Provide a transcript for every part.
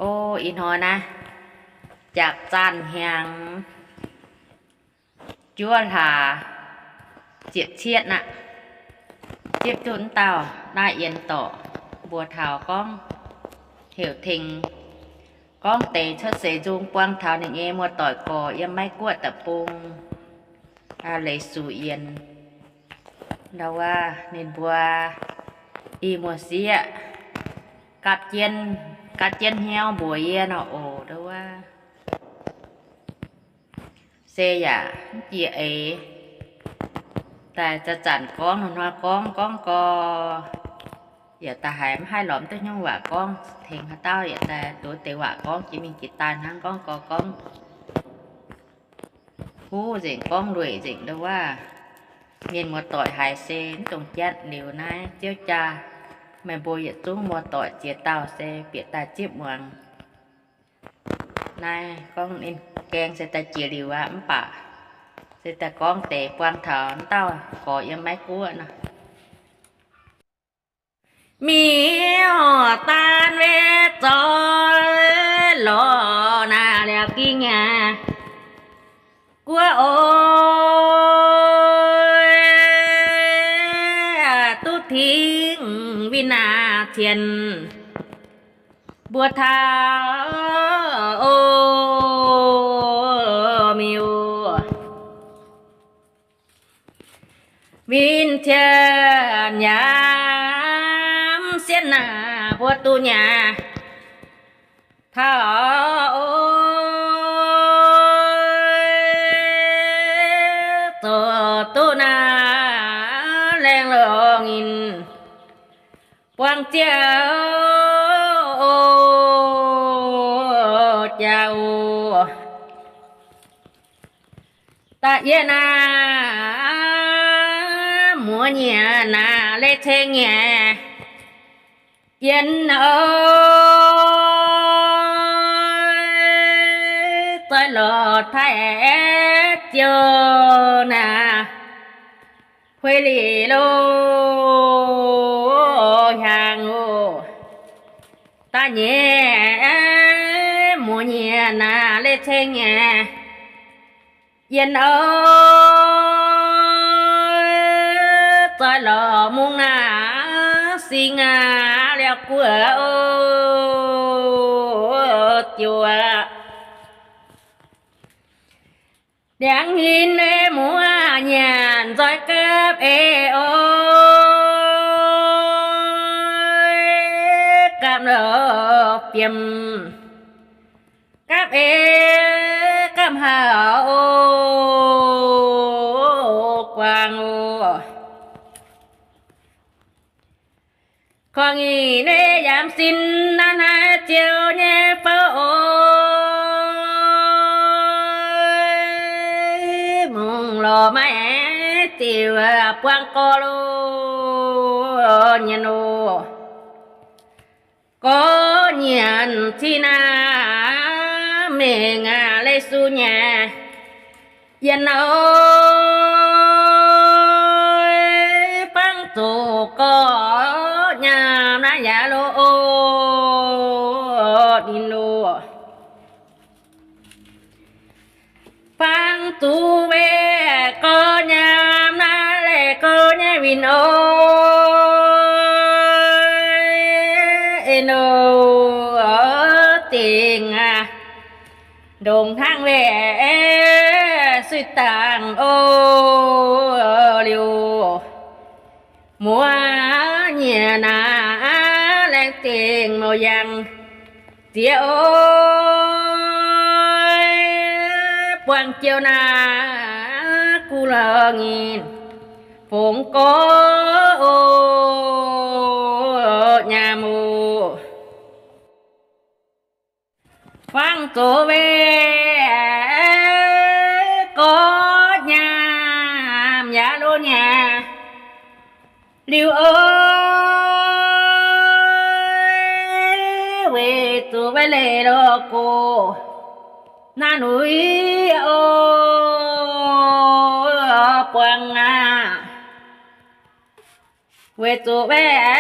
O, ih hnoi naaiv, jaax zaanh hnyangx juov hlaax ziepc cietv aqv. Zipv duqv wuov dauh naaiv yienh dorc mbuox taux gorngv heuc tengx gorngv deix cuotv seix nzung buang taux ninh nyei muoz-doic gorx yiem Meiv Guoqv deic-bung, Leiz Sux Yienh. Ndau wuov ninh mbuo i muoz-sieqv gapv jienv, gapv jienv hnyouv mbuox yie nor oc. Ndau wuov se yaac mv jiex eix daaih zanc-zanc gorngv, hnoi-hnoi gorngv, gorngv gorx, yaac daaih haiz mv haih lorz duqv hnyouv waac gorngv. Tengx haaix dauh yaac daaih duqv deix waac gorngv jiex mingh jiex daaih hnangv, gorngv gorx gorngv huv nzengc, gorngv lueic nzengc. Ndau wuov mienh muoz-doic haiz se mv dongh jatv liuz naaiv Ziouv jaa, meih mbuo yietc zungv muoz-doic ziex dauh se bieqc daaih zipv muangx. Naaiv gorngv ninh gaeng se daaih jiex liuz aqv, mv baac se daaih gorngv deix buang taux wuov dauh gorx yiem Meiv Guoqv nor. Miev daan wetv zoih lorz naaic liaauc ging aqv. Guov oix duqv tingx win naaic cien mbuo taux o miuc. Win cien yaac sienh naaic mbuo duqv nyaah taux o zoux duqv naaiv laengz longx nyinh buang ziouc o jaax o. Da'yietv naaiv muoz nyiec naaiv leiz ceng nyiec, yienh oix zoih lorz taaih ziouc naaiv hueix lic lo hiaangx oc. Da'nyeic muoz nyiec naaiv leiz ceng nyiec, yienh oix zoih lorz mungv naaiv sing aqv liaauc guoqv o ziouc aqv. Ndiangx nyinh muoz nyanc nzoih gapv ei o, gapv lo fiem, gapv ei gapv haaix o, guangc o. Korv-nyic nyei yaac sin naaiv naaiv ziouc nyei fouv o, mungz lorz maiv ziouc buangv gorx lo nyienx o. Gorx nyanc cin aqv, mengh aqv, leiz sux nyanc, yienh oix fangv zuqc gorx nyaam naaiv yaac lo o, ninh lo. Fangv zuqc weic gorx nyaam naaiv leiz gorx nyei winh o, en o, dingc aqv, ndongc hnangv weic suiv dangh o, liuz muoz nyiec naaiv laengz dingc mouc yangh ziex o, buangh jiouv naaiv guv lorz nyinh fongx gorx o, nyaam o. Fangv zoqc weic gorx nyaam yaac lo nyanc liuz o, weic zuqc weic leiz lo gox naaiv nuiz o, buangh aqv. Weic zuqc weic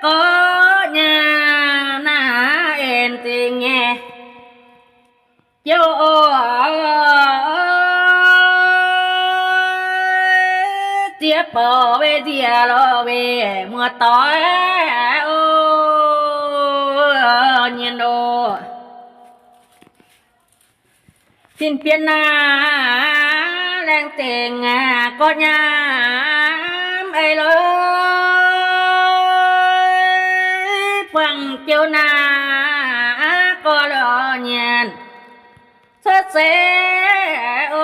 gorx nyaam naaiv Bouh wei nziex lorh wei muoz-doic o, nyienx oc. Tin-bienx naaic laengz zingh aqv, gorx nyaam ei lorh, buangh jienv naaic gorx lorh nyienx cuotv seix o,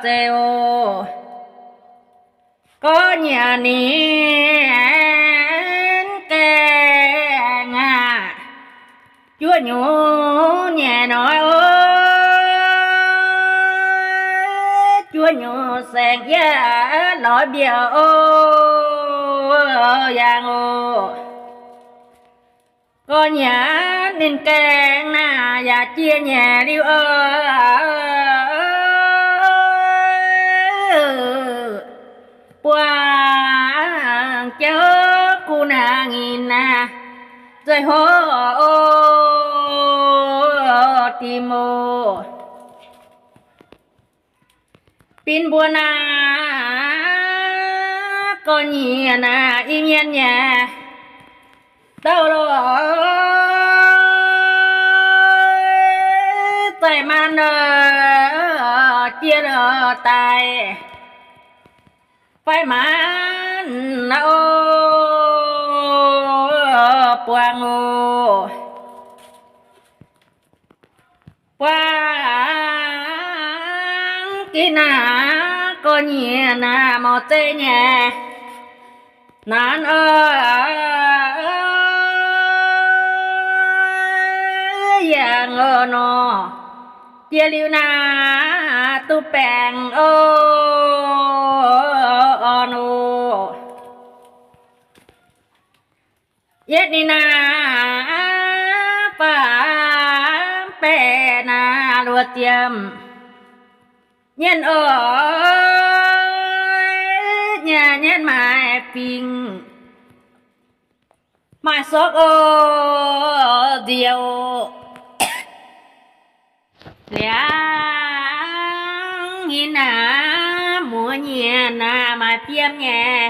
zeiz oc. Gorx nyaam ninh gaengh aqv, juov nyuoz nyei hnoi o, juov nyuoz saeng yaac lorz mbiauz o, yangh oc. Gorx nyaam ninh gaengh naaic yaac jiex nyei liuz oc, buangh jienv kuv naaic nyei naaic, zeiz hlo o, tim oc. Bin mbuo naaic gorx nyaam naaic i mienh nyei dauh lorh, zaaih maanc lorh jiex lorh daaih fai maanc naaic o, buangh oc. Buangh gin naaic gorx nyaam naaic mouc zeiv nyei naanc o, yangh oc nor, jiex liuz naaic duqv baengh o, orn oc. Yietv ninh naaic faam baeqc naaic luoqc ziepc nyienh oc, nyaah nyienh maaiz fingx, maaih sorqv oc, nziex oc. Liangx hinh naaic muoz nyienx naaic maaih fiem nyei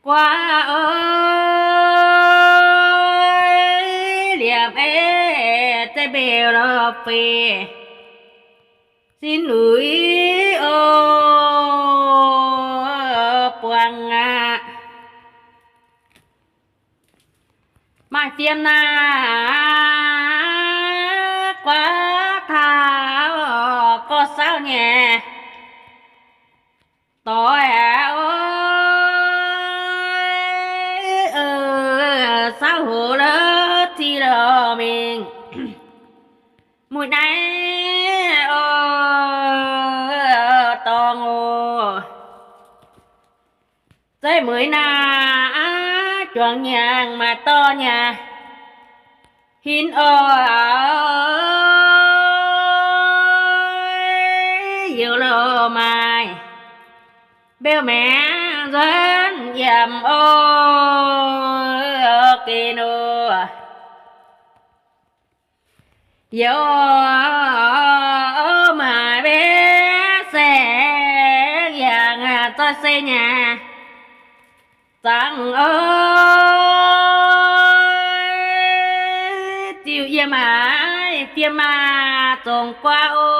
guaav oc, liemh ei zeiv mbeux lorh feix sin uix oc, buangh aqv. Maaih fiem naaic guaav taux gorx saauv nyei doic aqv oc, saauv hoz lorh ziqc lorh mingh muic naaiv oc, dorngx oc. Zeiv mueiz naaic juangc nyaanh maaih dorh nyei hinh oc, youz lorh maaih mbeu maengx nzuonx yaac oc, gen oc. Youz maaih mbenc saeng yangh aqv, zorqv se nyei zangc oc, ziouc yie maaiz fiem maah zongc guaav oc,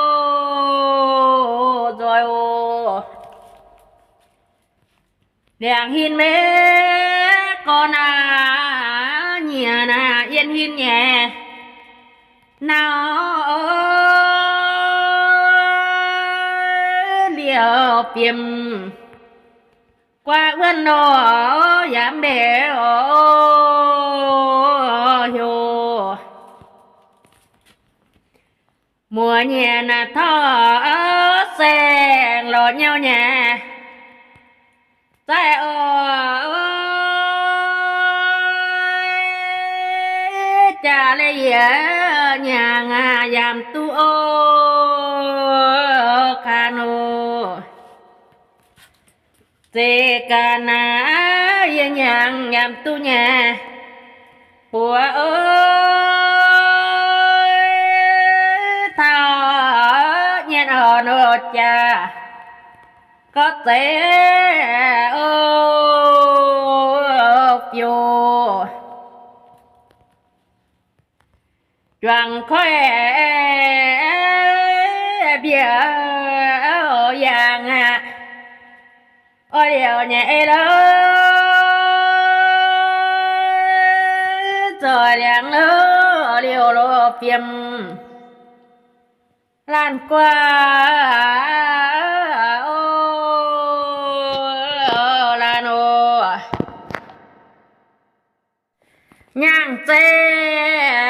nzoih oc. Liangx hinh maiv gorn aqv, nyiec naaic yien hinh nyei nauc liouh fiem guaav wuonv nor, yaac mv mbenc oc, heuc muoz nyiec naaic tauv saeng lorz nyouv nyei zaaih oc, jaax leiz yie nyaangc yaac mv duqv oc, kaax nor. Zeiz gaax naaic yie nyaangc yaac mv duqv nyei buoz oc, taux nyienh oc nor jaax gorx zeiv, o, biouv, juangc koiv mbiauz yaangh aqv. Oix liouc nyei ei lorqc, zoih liangx lorqc, liouc lorqc fiem laanh guaav, o, laanh oc. Nyaangh zeiv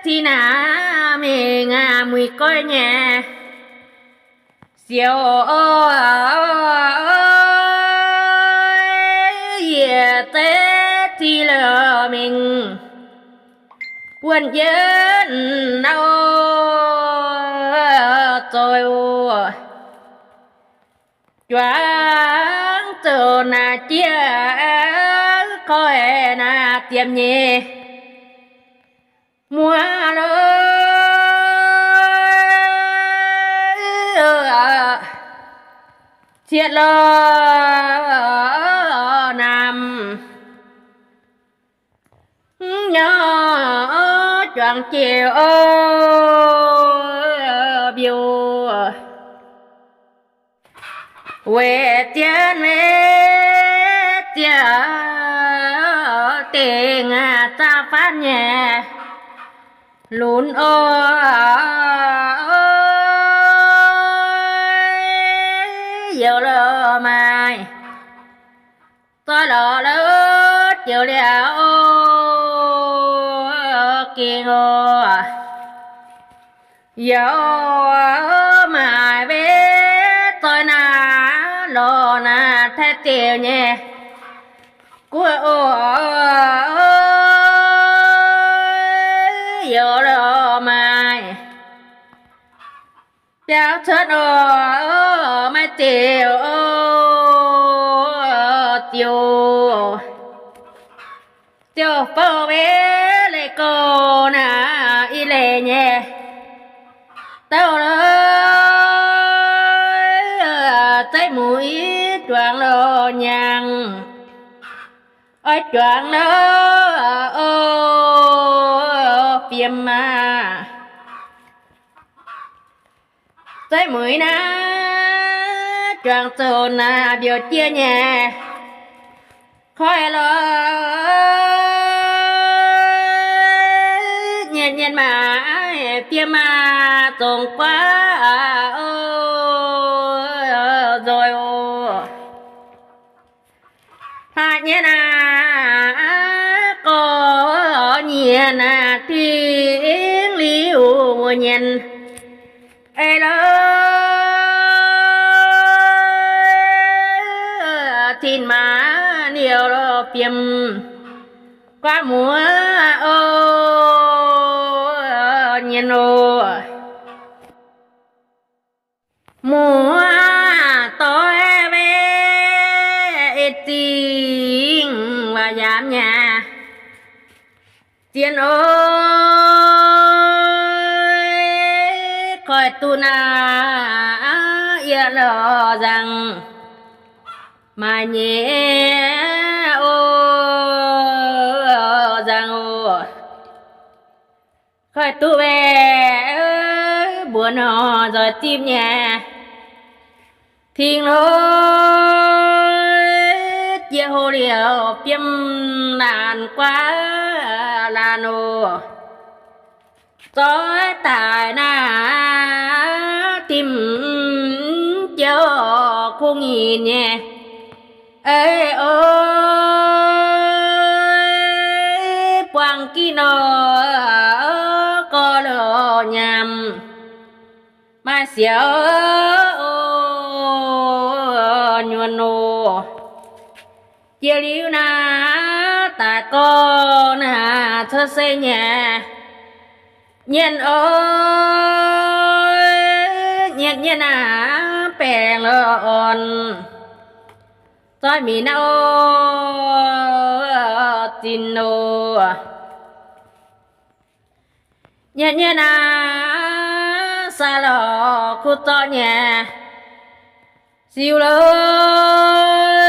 ti naaic mingh aqv, muic goiv nyei siouc, yietc zeiv ti lorqc mingh wuonh jienv nor, zoih oc. Juangc zoux naaic jiex koiv naaic diemx nyei muoz lorqc, cietv lorqc namx nyorx juangc jiex o, mbiouv weic jienv maiv zieqc dingc zaah faanv nyei lunx oc. Youz lorqc maaih zoih lorqc lorqc joux liaauc gengh oc. Youz maaih maiv zoih naaic lorqc naaic taaix diuc nyei guoqv oc. Youz lorqc maaih biaux cuotv oc, maiv diuc oc, diuc diuc fouv maiv leih gorx naaic i leiz nyei dauh lorqc. Zeiv muiz juangc lorqc nyaangh, oix juangc lorqc o, fiem maah. Zeiv muiz naaiv juangc zoux naaic mbiouc jiex nyei koiv lorqc, nyien nyien maaiz fiem maah, zongx guaav o, nzoih oc. Hlaax nyien aac, gorx nyien aac, dingx liuz wuov nyien ei lorqc, tin maah, liouc lorqc fiem guaav muoz oc, nyien oc. Muoz doiv maiv zingh waac yaamv nyei zien oc. Koiv duqv naaiv yie lorqc nzangc maaih nyei oc, nzangc oc. Koiv duqv mbuox nor nzoih zipv nyei ting lorqc, jiex hlo liouc fiem laanh guaav laanh oc. Zoih daaih naaiv dimv jouv kungx nyitc nyei. Ei o, buangh giv nor gorx lorqc nyaamc maaih siouc o, nyuonh oc. Jiex liuz naaiv daaih gorx naaiv cuotv seix nyei nyienh oc, nyienh nyienh naaiv baengc lorqc orn zoih minc naaiv o, zinh oc. Nyienh nyienh naaiv sai lorqc kuv zorqv nyei Siou lorqc,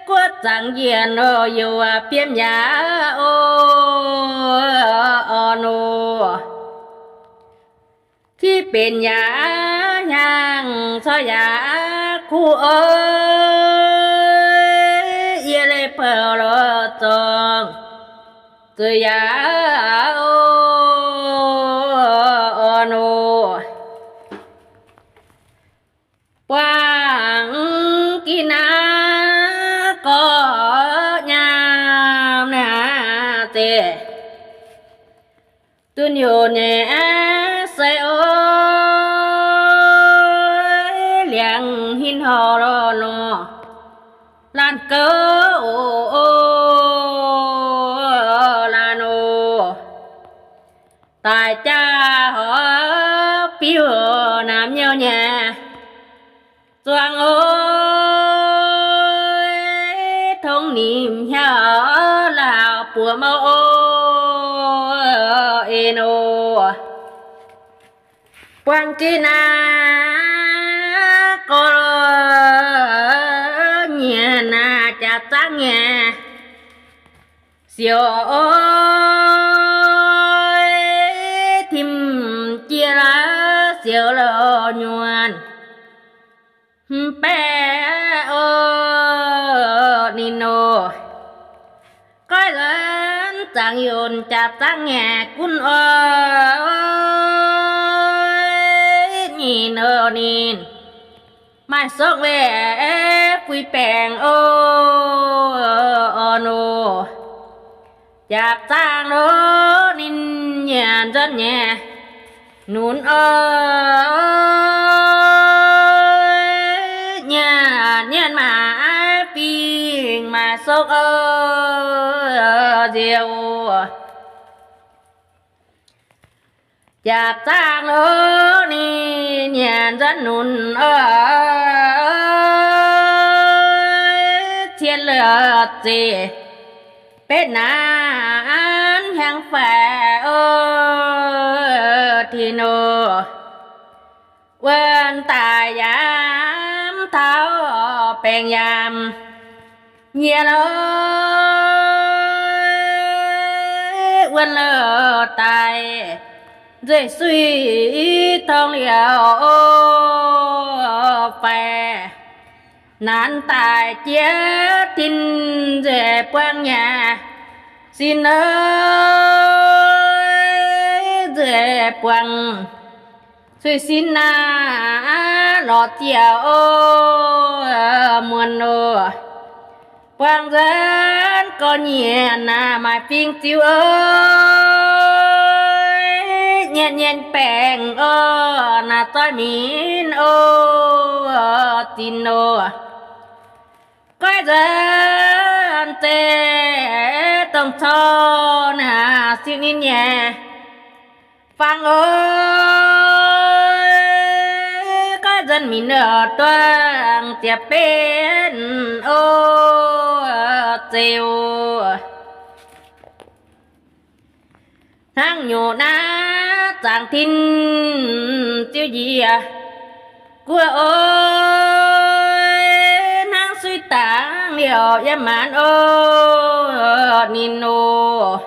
guoqv zaangc yienh oc, youc fiem yaac oc, orn oc. Kiv benx yaac hnyangx, corc yaac kuv oc, yie leiz bouh lorz zorngc, zueiz yaac oc, orn oc. Buangh ginh naaiv gorqv nyaam naaiv deix, dunh yunh nyei se oc, liangx hin horc lorqc nor, laanh gouv oc, laanh oc. Daaih jaa horpc biuv naamh nyouh nyei zuangx oc, tongx nimc hiaauc lauh buoz mouh oc, en oc. Buangh ginh naaiv gorqv nyienx naaiv jaax zaangv nyei siouc oc, tim jiex laaix siouc lorqc nyuonh, mv baeqc oc, ninh oc. Goiv nzuonx zaangc yunh jaax zaangv nyei gunv oc, ninh oc, ninh maaih sokv weih fui baengc oc, orn oc. Jaapc zaangv oc, ninh nyanc nzuonx nyei nunc oc, nyanc nyanc maaih fingx maaih sokv oc, nziex oc. Jaapc zaangv oc, ninh nyanc nzuonx nunc oc, cien lorqc zeqc betv naanc hnyangx faix oc, tin oc. Wuonh daaih yaam taux baengc yaam nyie lorqc, wuonh lorqc daaih nzueic suiv torngv liouc oc, faix naanc daaih jiex tin nzueic buangh nyei sin oc, nzueic buangh suiv sin naaiv lorz ziouc oc, muonc oc. Buangh nzuonx gorqv nyienx naaiv maaih fingx ziux oc, nyanc nyanc baengc oc, naaiv zoih minv oc, zinh oc. Goiv nzuonx zeiv dongh corc naaiv siqv ninh nyei fangx oc. Goiv nzuonx minc oc, duangv ziepc betv oc, zeiv oc. Hnangv nyungc naaiv zaangc tin ziouc njiec guoqv oc, hnangv suiv dangx liouc yiem maanz oc, ninh oc.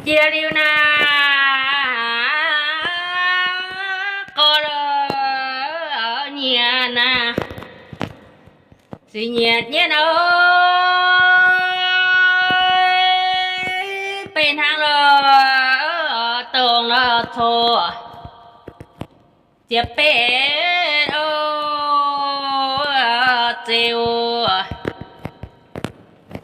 Jiex liuz naaiv gorqv lorqc nyienx naaiv, ziqc nyienx nyei oc, benx hnangv lorqc dongh lorqc coqv ziepc betv oc, zeiv oc.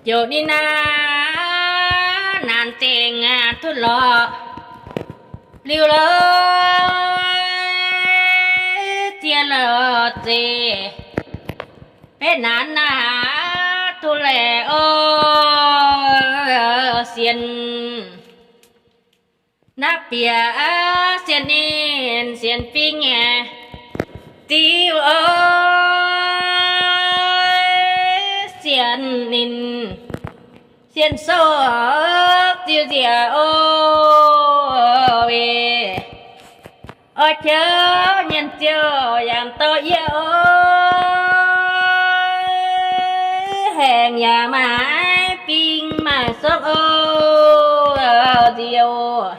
Ziouc ninh naaiv naanc zengc aqv, duqv lorqc liuz lorqc, ziex lorqc zeiv, betv naanc naaiv duqv laeh oc, sienx naaiv bieqc sienx ninh sienx fingx nyei ziux oc, sienx ninh sienx sou ziux nziex oc, weic Oix qouv nyienh ziouc yaac dorh yie oc. Haengh yaac maaih bing maaih sopv oc, nziouv.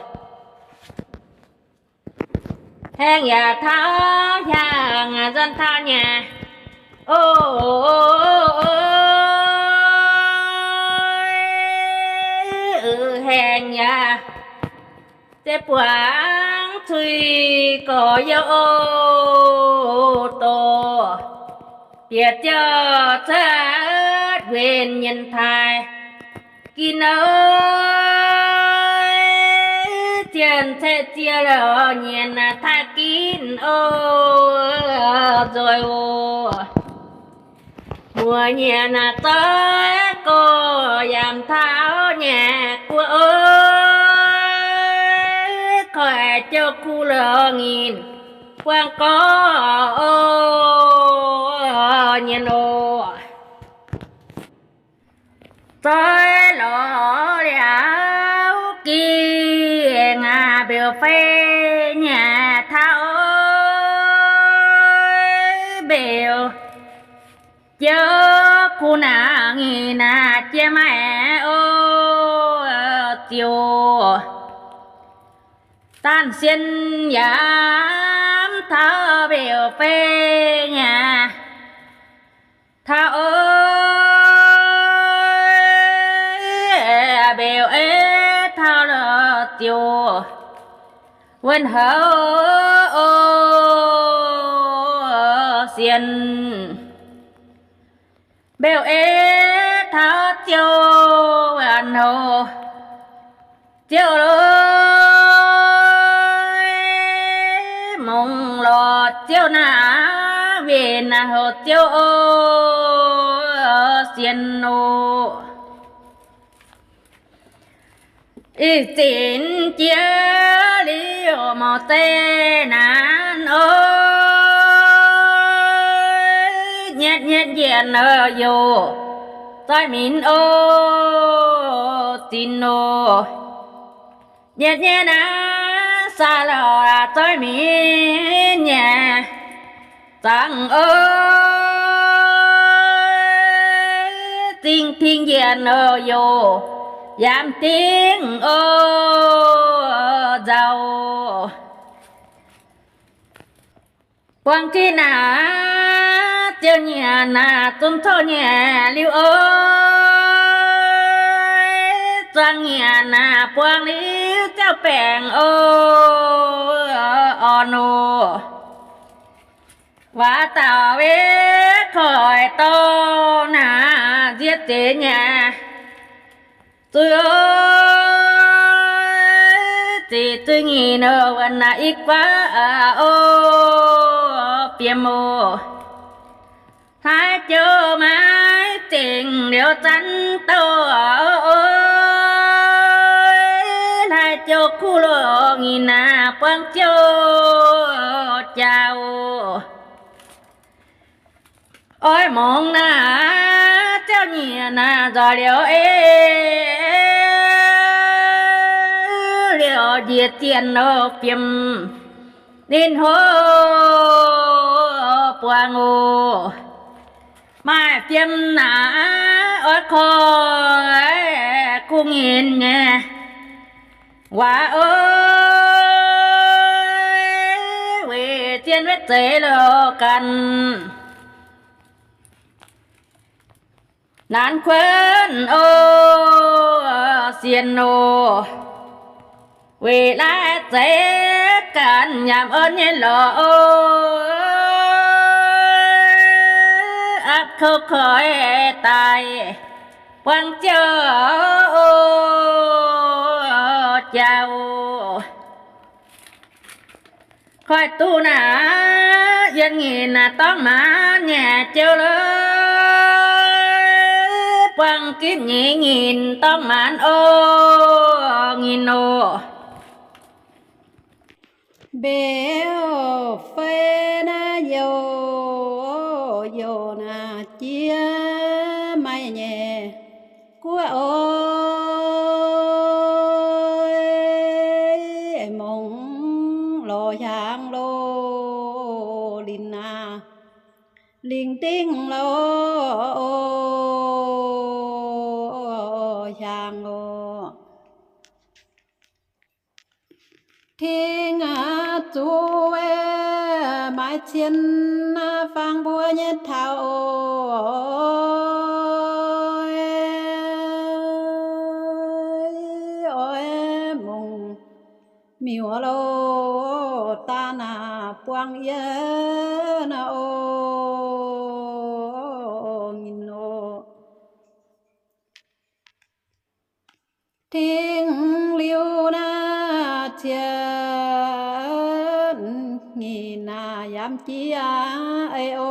Haengh yaac taux hiaangx nzuonx taux nyanc oc. Haengh yaac se buangv cui gorx-youz oc, doqc bieqc ziouc cuotv nquenc nyienx taaix gin oc. Zien caeqv ziex lorz nyienx taaix gin oc, nzoih oc. Muoz nyienx zoih gorx yaac taux nyanc guoqv oc. Koiv jouh kuv lorz nyinh buangv gorx oc, nyienx oc. Zoih lorz liuz gengh mbeux fei nyanc taux oc. Mbeux jouh kuv naaic nyinh jiex maiv oc, ziouc daanh sien yaac taux mbeux fei nyanc taux oc. Mbeux ei taux lorz ziouc wuonv houc oc, sien. Mbeux ei taux ziouc wuonv houc ziouc lorz mongh lorz ziouc naaic winh naaic houc ziouc oc, sien oc. Ih zinx jiex liuz mouc zeiv naanc oc, nyietv nyietv njiec nor yoc zoih minv oc, zinh oc. Nyietv nyietv naaic saax lorqc zoih minv nyanc zangc oc, zingh tingx njiec nor yoc yaac dingh oc, nzauh. Buangh ginv naaic ziouc nyanc naaic zunv coqv nyanc liuz oc, zuangx nyanc naaic buangh liuz ziouc baengc oc, orn oc. Waac dauh wetv koiv dorngh naaic nziex zeiz nyanc zuiz oc, ziqc zuiz nyinh oc, wuonx naaic i guaav oc, fiem oc. Hlaaix jouh maiv zengc liuz zanc douh oc, hlaaix jouh kuv loz nyinh naaic buangv ziouc jaax oc. Oix mungz naaic ziouc nyiec naaic nzoih liuz ei liuz njiec zienh oc, fiem ninh hlo buangh oc. Maaih fiem naaic oix koiv kuv nyinh nyei waac oc, weic zien wetv zeiz loz ganh naanc kuonv oc, sien oc. Weic laaix zeiz ganh nyaam orn nyei lorqc oc, aapv kouv koiv daaih buangv ziouc oc, jaax oc. Koiv duqv naaic yietc nyinh naaic dorngx maanc nyei jiouv loh, buangv ginv nyei nyinh dorngx maanc oc, nyinh oc. Mbeux fei naaic youc, youc naaic jiex maiv nyei guoqv oc, mongh lorz hiaangx lingc dingh loh, o, hiaangx oc. Tengx zuqc maaiz cien fangx mbuo nyei taux, oix mungh miuc loh, daaih naaic buangh yie naaic, o, nginh oc. Tengx liuz naaic cien nginh naaic yaac jiex eix oc,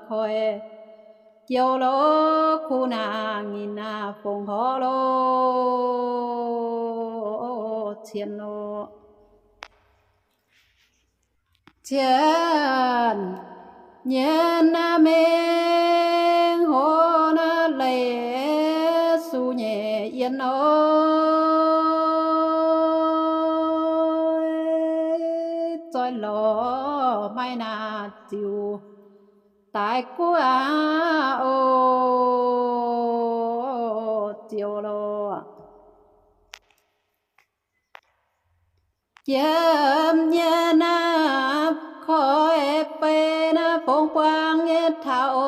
koiv jouh loh, kuv naaic nginh naaic fongc horc loh, cien oc. Cien nyienz naaiv mengh hoc naaiv leiz suc nyeic yien oc, zoih lorz maiv naaic ziux daaih guoqv oc, ziouc loh. Jiem nyei naaiv koiv fei naaiv fongx buangh nyei taux oc,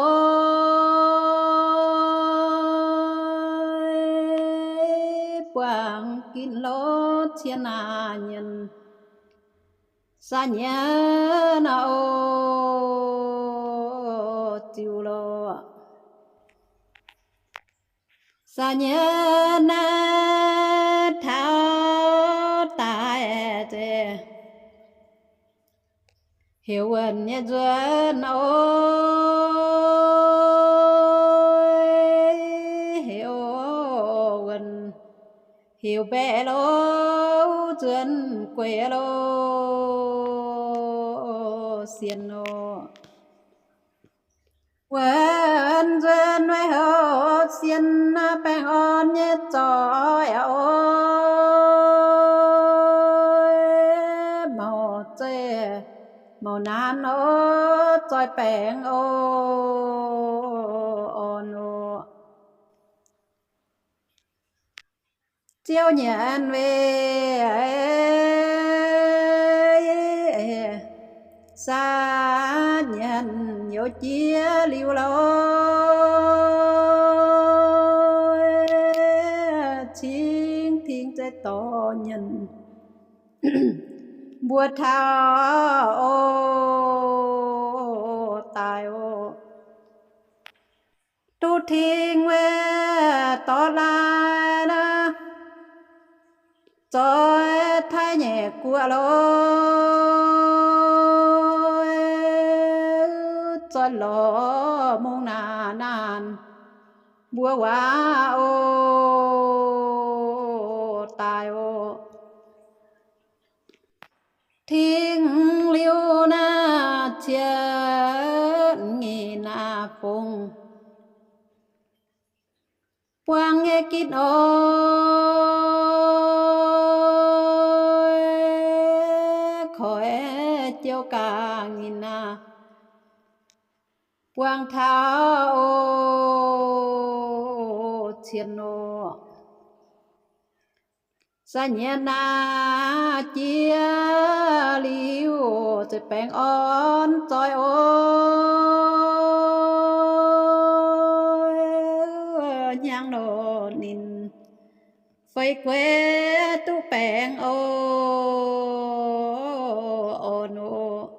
buangh ginv loh cien naaic nyienz, sa nyienz naaiv oc, ziux loh. Sa nyienz naaiv taux daaih se heuc wuonh nyei nzuonx oc, heuc wuonh, heuc mbaeqc loh, nzuonx gueic loh, sienx oc. Wuonh nzuonx weic hoc sienx baengh orn nyei zoih oc, mouc zeih mouc naanc oc, zoih baengh oc, orn oc. Ziouv nyanc weic sa nyanc youz jiex liuz loh, cingv tingx zeiv dorh nyanc mbuo taux oc, daaih oc. Duqv tingx weic dorh lai naaiv zoih taaix nyeic guoqv loh, zoih lorz mungh naaic naanc mbuo waac oc, daaih oc. Tingx liuz naaiv cien ngih naaiv fongc buangh nyei gitv oc, koiv jiouv ganh nginh naaiv buangh taux oc, cien oc. Sa nyienz naaiv jiex liuz, zeiv baengh orn zoih oc, hnyangx loh ninh feix gueix duqv baengh oc, orn oc.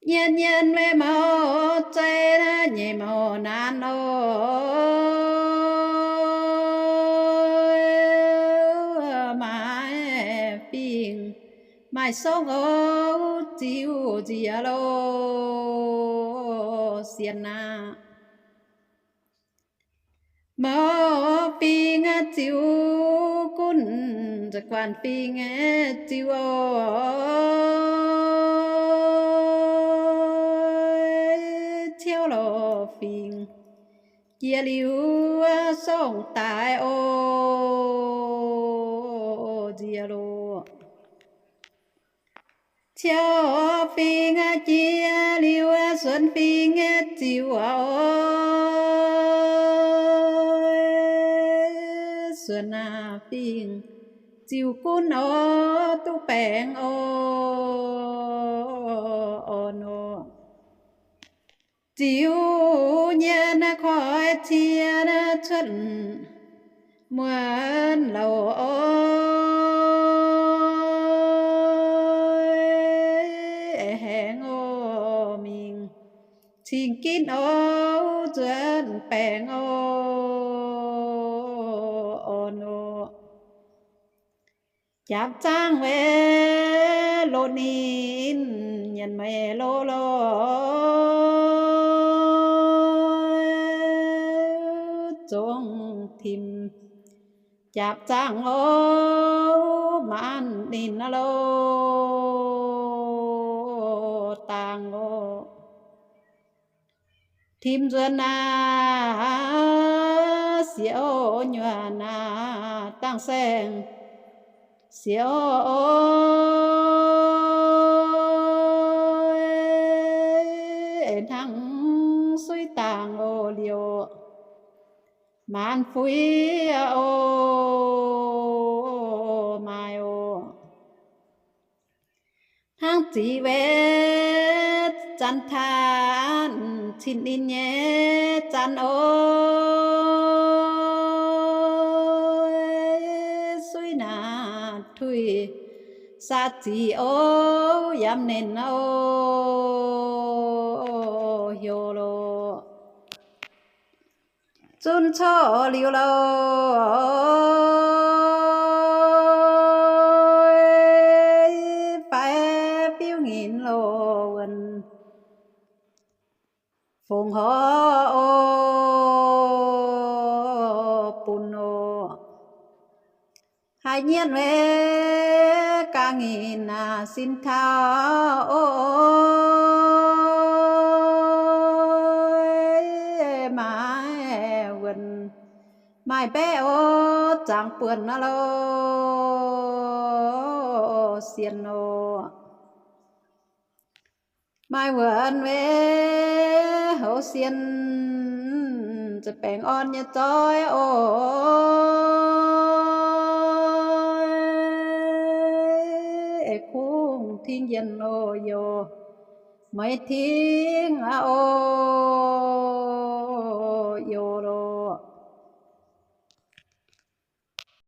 Nyienz nyienz weic mouc zeih naaiv nyeic mouc naanc oc, maaih fingx maaih songv oc, ziux nziex loh, sienx aqv. Mouc fingx ziux gunv, nza'guaanh fingx ziux oc, ciouv loh fingx jiex liuz songv daaih oc, nziex loh. Ciouv fingx jiex liuz, suonx fingx ziux oc. Suonx fingx ziux gunv oc, duqv baengh oc, orn oc. Ziux nyei naaiv koi cie cuotv muonz louc oc, haengh oc mingh cing ginv oc, nzuonx baengh oc, orn oc. Jaapc zaangv weic loz ninh nyanc meih loz lorh, zungv tim jaapc zaangv oc, maanc ninh loz-dangh oc. Tim nzuonx naaiv sieqv oc, nyuonh naaiv dangh saeng sieqv oc, hnangv suiv dangh oc liouc maanc fuiv oc, maaih oc. Hnangv ziqc weic zanc taanv cin ninh nyei zanc oc, suiv naaiv tuix saax ziqc oc, yaac mv nenc oc, heuc loc. Zunv coqv liuz loh, fai fiuv nyinc loh wuonc fongc horc oc, bun oc. Haiz nyienh weic ga'nyinc aac sin taux oc, maaih wuonc maaih mbaeqv oc, zaangc buonc aqv loh, sienx oc. Maaih wuonc weic houv sienx, za'baengh orn nyei zoih oc, kungx tingx yienh oc, youc meix tingx aqv oc.